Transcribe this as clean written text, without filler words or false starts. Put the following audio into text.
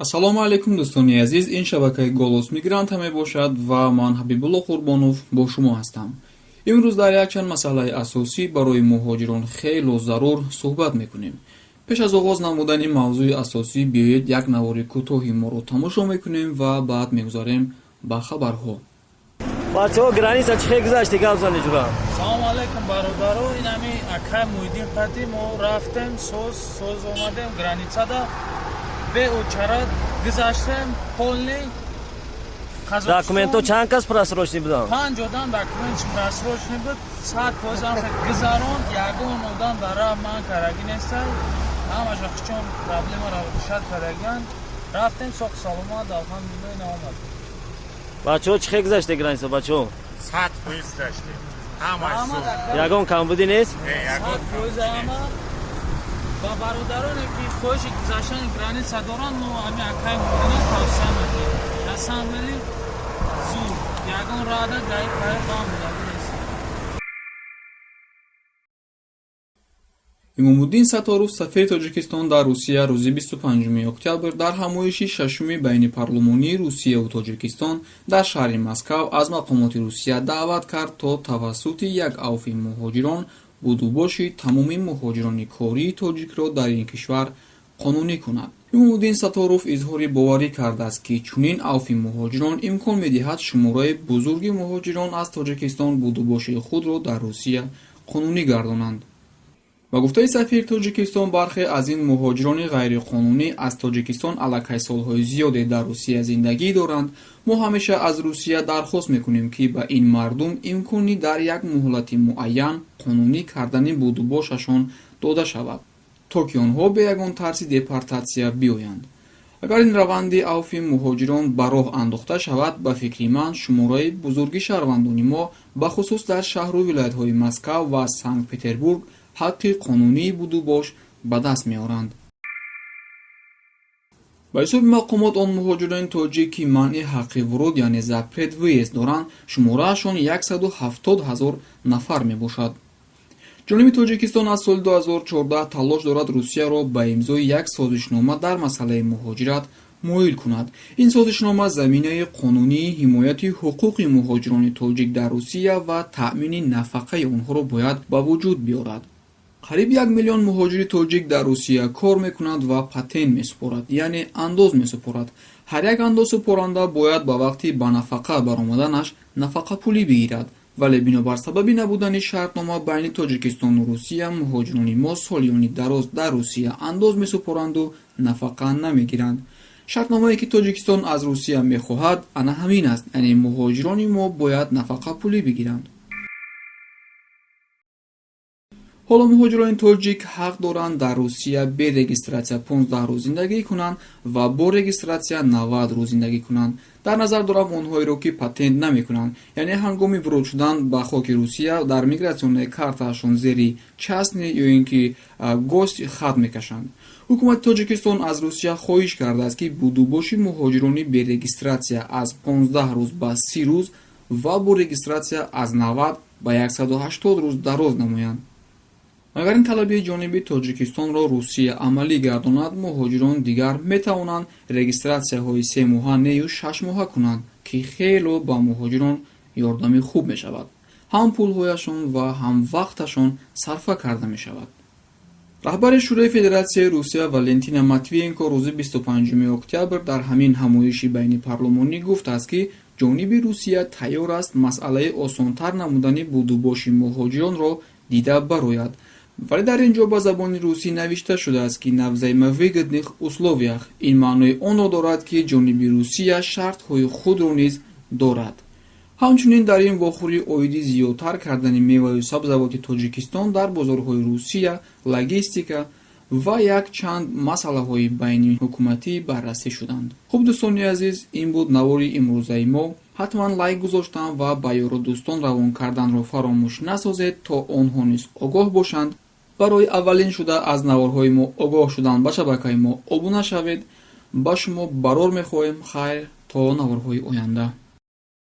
Ассалому алайкум, дӯстони азиз. Ин шабакаи «Голос мигранта» мебошад ва ман, Ҳабибулло Қурбонов, бо шумо ҳастам. Имрӯз дар якчанд масъалаи асосӣ, барои муҳоҷирон хело зарур, суҳбат мекунем. Пеш аз оғоз намудани мавзӯи асосӣ, биёед, як навори кӯтоҳи моро тамошо мекунем ва баъд мегузарем ба хабарҳо. Бачаҳо, граница чӣ хел гузашти, гап зани, ҷура. Салому алайкум, бародаро. Ин ҳами акай Муҳиддин қати мо рафтем, соз соз омадем. Границада беочара гузаштем, полный. Документҳо чанд кас просрочный буданд? Панҷ одам документш просрочный буд. 100% гузаронд. Ягон одам дар раҳ ман карагӣ нестай, ҳамаша хичон проблемаро решать кардагианд. Рафтем соҳ саломат, алҳамдулилла, наомад. Бачаҳо, чӣ хел гузаште граница, бачаҳо? 100% гузаштем, ҳамаш. Ягон камбудӣ нест? 100% ҳама. Ба бародароне, ки хоҳиши гузаштани граница доранд, мо ҳами акай Муҳиддина тавсия медиҳем. На самом деле зур, ягон рада гаи пай бам будагӣ нест. Имомуддин Сатторов, сафири Тоҷикистон дар Русия, рӯзи 25 октябр дар ҳамоиши шашуми байнипарлумонии Русияву Тоҷикистон дар шаҳри Москав аз мақомоти Русия даъват кард, то тавассути як авфи муҳоҷирон будубоши тамоми муҳоҷирони кории тоҷикро дар ин кишвар қонунӣ кунад. Имомуддин Сатторов изҳори боварӣ кардааст, ки чунин авфи муҳоҷирон имкон медиҳад шумораи бузурги муҳоҷирон аз Тоҷикистон будубоши худро дар Русия қонунӣ гардонанд. Ба гуфтаи сафири Тоҷикистон, бархе аз ин муҳоҷирони ғайриқонунӣ аз Тоҷикистон аллакай солҳои зиёде дар Русия зиндагӣ доранд. Мо ҳамеша аз Русия дархост мекунем, ки ба ин мардум имкони дар як муҳлати муайян қонунӣ кардани будубошашон дода шавад, то ки онҳо бе ягон тарси депортатсия биёянд. Агар ин раванди авфи муҳоҷирон ба роҳ андохта шавад, ба фикри ман, шумораи бузурги шаҳрвандони мо, бахусус дар шаҳру вилоятҳои Москав ва Санкт Петербург, ҳаққи қонунии будубош ба даст меоранд. Ба ҳисоби мақомот, он муҳоҷирони тоҷик, ки манъи ҳаққи вуруд, яъне запрет въезд доранд, шумораашон 170 ҳазор нафар мебошад. Ҷониби Тоҷикистон аз соли 2014 талош дорад Русияро ба имзои як созишнома дар масъалаи муҳоҷират моил кунад. Ин созишнома заминаи қонунии ҳимояти ҳуқуқи муҳоҷирони тоҷик дар Русия ва таъмини нафақаи онҳоро бояд ба вуҷуд биёрад. Қариб 1 миллион муҳоҷири тоҷик дар Русия кор мекунад ва патент месупорад, яъне андоз месупорад. Ҳар як андозсупоранда бояд ба вақти ба нафақа баромаданаш нафақапулӣ бигирад, вале бинобар сабаби набудани шартнома байни Тоҷикистону Русия, муҳоҷирони мо солиёни дароз дар Русия андоз месупоранду нафақа намегиранд. Шартномае, ки Тоҷикистон аз Русия мехоҳад, ана ҳамин аст, яъне муҳоҷирони мо бояд нафақапулӣ бигиранд. Ҳоло муҳоҷирони тоҷик ҳақ доранд дар Русия бе регистратсия 15 рӯз зиндагӣ кунанд ва бо регистратсия 90 рӯз зиндагӣ кунанд. Дар назар дорам онҳоеро, ки патент намекунанд, яъне ҳангоми вуруд шудан ба хоки Русия дар миграционная картаашон зери частный ё ин ки гость хат мекашанд. Ҳукумати Тоҷикистон аз Русия хоҳиш кардааст, ки будубоши муҳоҷирони бе регистратсия аз 15 рӯз ба 30 рӯз ва бо регистратсия аз 90 ба 180 рӯз дароз намоянд. Агар ин талаби ҷониби Тоҷикистонро Русия амалӣ гардонад, муҳоҷирон дигар метавонанд регистратсияҳои семоҳа нею шашмоҳа кунанд, ки хело ба муҳоҷирон ёрдами хуб мешавад, ҳам пулҳояшон ва ҳам вақташон сарфа карда мешавад. Раҳбари Шӯрои Федератсияи Русия Валентина Матвиенко рӯзи 25 октябр дар ҳамин ҳамоиши байнипарлумонӣ гуфтааст, ки ҷониби Русия тайёр аст масъалаи осонтар намудани будубоши муҳоҷиронро дида барояд, вале дар ин ҷо ба забони русӣ навишта шудааст, ки на взаимовыгодных условиях. Ин маънои онро дорад, ки ҷониби Русия шартҳои худро низ дорад. Ҳамчунин дар ин вохӯрӣ оиди зиёдтар кардани меваю сабзавоти Тоҷикистон дар бозорҳои Русия, логистика ва як чанд масъалаҳои байниҳукуматӣ баррасӣ шуданд. Хуб, дӯстони азиз, ин буд навори имрӯзаи мо. Ҳатман лайк гузоштан ва ба ёру дӯстон равон карданро фаромӯш насозед, то онҳо низ огоҳ бошанд. Барои аввалин шуда аз наворҳои мо огоҳ шудан, ба шабакаи мо обуна шавед. Ба шумо барор мехоҳем. Хайр, то наворҳои оянда.